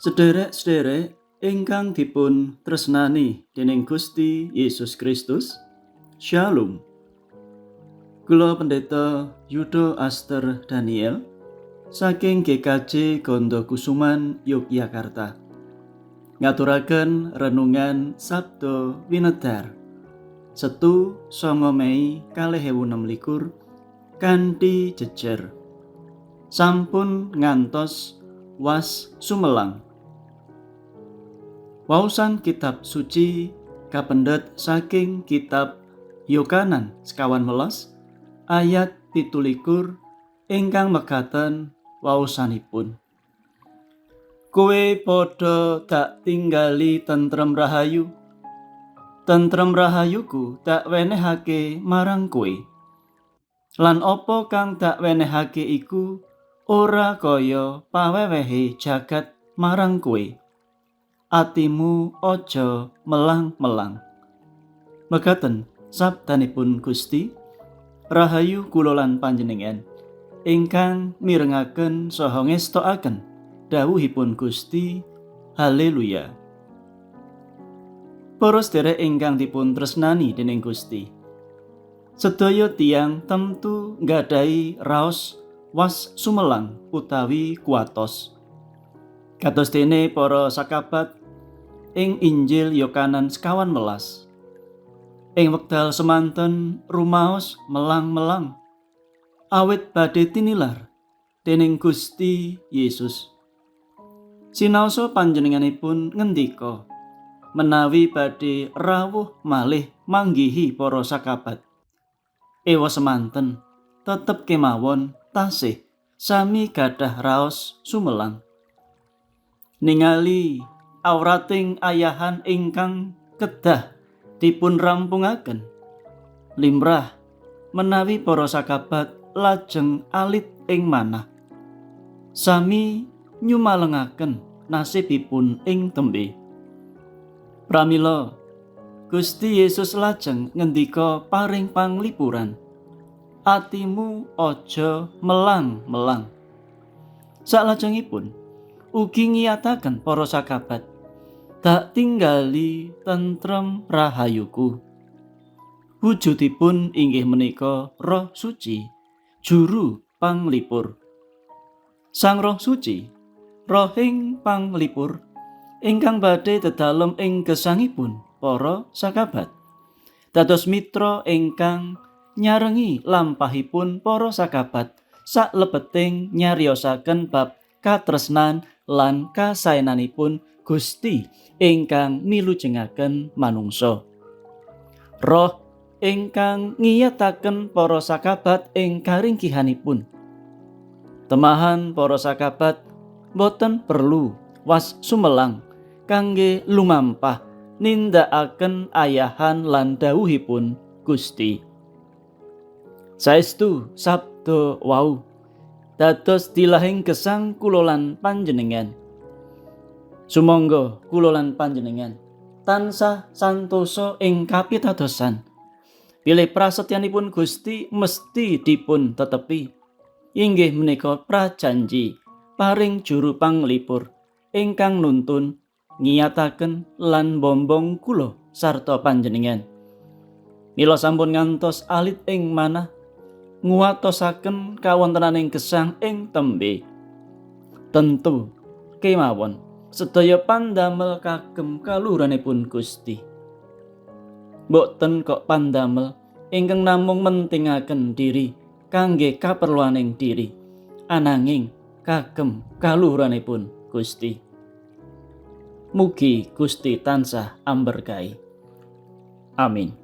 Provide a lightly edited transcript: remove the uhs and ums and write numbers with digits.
Sederek-sederek ingkang dipun tresnani dening Gusti Yesus Kristus, Shalom. Kula Pendeta Yudo Aster Daniel saking GKJ Gondokusuman, Yogyakarta. Ngaturaken renungan Sabda Winedar. Setu 9 Mei 2026 kanthi jejer. Sampun ngantos was sumelang. Waosan kitab suci kapendhet saking kitab Yohanan 19 ayat 17 ingkang mekaten waosanipun. Kowe padha tak tinggali tentrem rahayu. Tentrem rahayuku tak wenehake marang kowe. Lan apa kang tak wenehake iku ora kaya pawewehe jagat marang kowe. Atimu aja melang-melang. Mekaten sabdanipun Gusti, rahayu kula lan panjenengan ingkang mirengaken saha ngestokaken dawuhipun Gusti. Haleluya. Para sedherek ingkang dipun tresnani dening Gusti, sedaya tiyang tentu nggadahi raos was sumelang utawi kuatos. Kados dene para sakabat ing Injil Yohanan 19. Ing wekdal semanten rumaos melang-melang awit badhe tinilar dening Gusti Yesus. Sinaosa panjenenganipun ngendika menawi badhe rawuh malih manggihi para sakabat. Ewa semanten tetep kemawon tasih sami gadah raos sumelang. Ningali awrating ayahan ingkang kedah dipun rampungaken, limrah menawi para sakabat lajeng alit ing manah, sami nyumalengaken nasibipun ing tembe. Pramila Gusti Yesus lajeng ngendika paring panglipuran, atimu aja melang-melang. Saklajengipun ugi ngiyataken para sakabat, tak tinggali tentrem rahayuku. Wujudipun inggih menika Roh Suci, juru panglipur. Sang Roh Suci, rohing panglipur ingkang badhe dedalem ing gesangipun para sakabat. Dados mitra ingkang nyarengi lampahipun para sakabat saklebeting nyariosaken bab katresnan lan kasaenanipun Gusti ingkang milujengaken manungsa. Roh ingkang ngiyataken para sakabat ing karingkihanipun. Temahan para sakabat boten perlu was sumelang kangge lumampah nindakaken ayahan lan dawuhipun Gusti. Saestu sabda wau dados dilahing gesang kula lan panjenengan. Sumangga kula lan panjenengan tansah santosa ing kapitadosan. Bilih prasetyanipun Gusti mesti dipun tetepi. Inggih menika prajanji paring juru panglipur ingkang nuntun ngiyataken lan bombong kula sarta panjenengan. Mila sampun ngantos alit ing manah nguwatosaken kawontenaning gesang ing tembe. Tentu kemawon sedaya pandamel kagem kaluhuranipun Gusti. Boten kok pandamel ingkang namung mentingaken diri kangge kaperluaning diri, ananging kagem kaluhuranipun Gusti. Mugi Gusti tansah amberkahi. Amin.